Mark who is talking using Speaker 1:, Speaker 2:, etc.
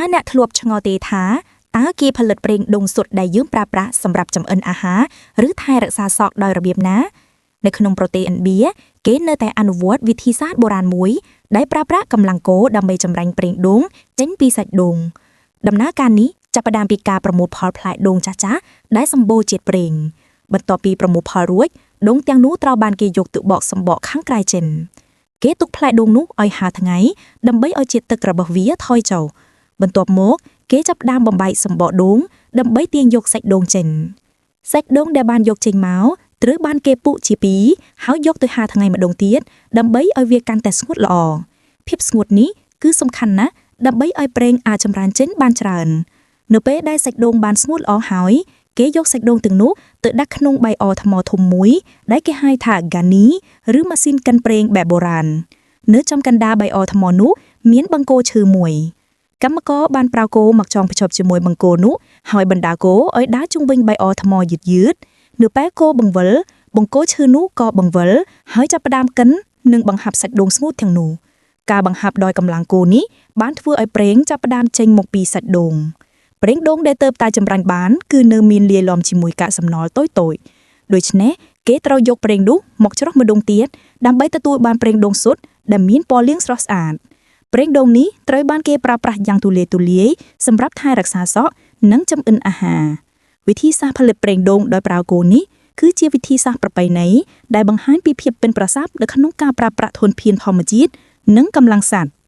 Speaker 1: តើអ្នកធ្លាប់ឆ្ងល់ទេថាតើគេផលិតប្រេងដូងសុទ្ធដែលយើងប្រើប្រាស់សម្រាប់ចម្អិនអាហារឬថែរក្សាសក់ដោយរបៀបណានៅក្នុងប្រទេសឥណ្ឌាគេនៅតែអនុវត្តវិធីសាស្ត្របុរាណមួយដែលប្រើប្រាស់កម្លាំងគោដើម្បីចម្រាញ់ប្រេងដូងចេញពីសាច់ដូងដំណើរការនេះចាប់ផ្ដើមពីការប្រមូលផលផ្លែដូងចាស់ៗដែលសម្បូរជាតិប្រេងបន្ទាប់ពីប្រមូលផលរួចដូងទាំងនោះត្រូវបានគេយកទៅបកសម្បកខាងក្រៅចេញគេទុកផ្លែដូងនោះឲ្យហាលថ្ងៃដើម្បីឲ្យជាតិទឹករបស់វាថយចុះបន្ទាប់មកគេចាប់ផ្ដើមបំបែកសម្បកដូងដើម្បីទាញយកសាច់ដូងចេញសាច់ដូងដែលបានយកចេញមកត្រូវបានគេពុជាពីរហើយយកទៅហាលថ្ងៃម្ដងទៀតដើម្បីឲ្យវាកាន់តែស្ងួតល្អភាពស្ងួតនេះគឺសំខាន់ណាស់ដើម្បីឲ្យប្រេងអាចចម្រើនចេញបានច្រើននៅពេលដែលសាច់ដូងបានស្ងួតល្អហើយគេយកសាច់ដូងទាំងនោះទៅដាក់ក្នុងបាយអថ្មធំមួយដែលគេហៅថាហ្គានីឬម៉ាស៊ីនកិនប្រេងបែបបុរាណនៅចំកណ្ដាលបាយអថ្មនោះមានបង្គោលឈើមួយកម្មករបានប្រើគោមកចងភ្ជាប់ជាមួយបង្គោលនោះហើយបណ្ដាគោឲ្យដើរជុំវិញបាយអថ្មយឺតៗនៅពេលគោបង្វិលបង្គោលឈើនោះក៏បង្វិលហើយចាប់ផ្ដើមកិននិងបង្ហាប់សាច់ដូងស្ងួតទាំងនោះការបង្ហាប់ដោយកម្លាំងគោនេះបានធ្វើឲ្យប្រេងចាប់ផ្ដើមចេញមកពីសាច់ដូងប្រេងដូងដែលទៅតែចម្រាញ់បានគឺនៅមានលាយឡំជាមួយកាកសំណល់តូចៗដូច្នេះគេត្រូវយកប្រេងនោះមកច្រោះម្ដងទៀតដើម្បីទទួលបានប្រេងដូងសុទ្ធដែលមានពណ៌លឿងស្រស់ស្អាតប្រេងដូងនេះត្រូវបានគេប្រើប្រាស់យ៉ាងទូលាយទូលាយសម្រាប់ថែរក្សាសក់និងចម្អិនអាហារវិធីសាស្ត្រផលិតប្រេងដូងដោយប្រើគោនេះគឺជាវិធីសាស្ត្រប្រពៃណីដែលបង្ហាញពីភាពប៉ិនប្រសប់នៅក្នុងការប្រើប្រាស់ធនធានធម្មជាតិនិងកម្លាំងសត្វ។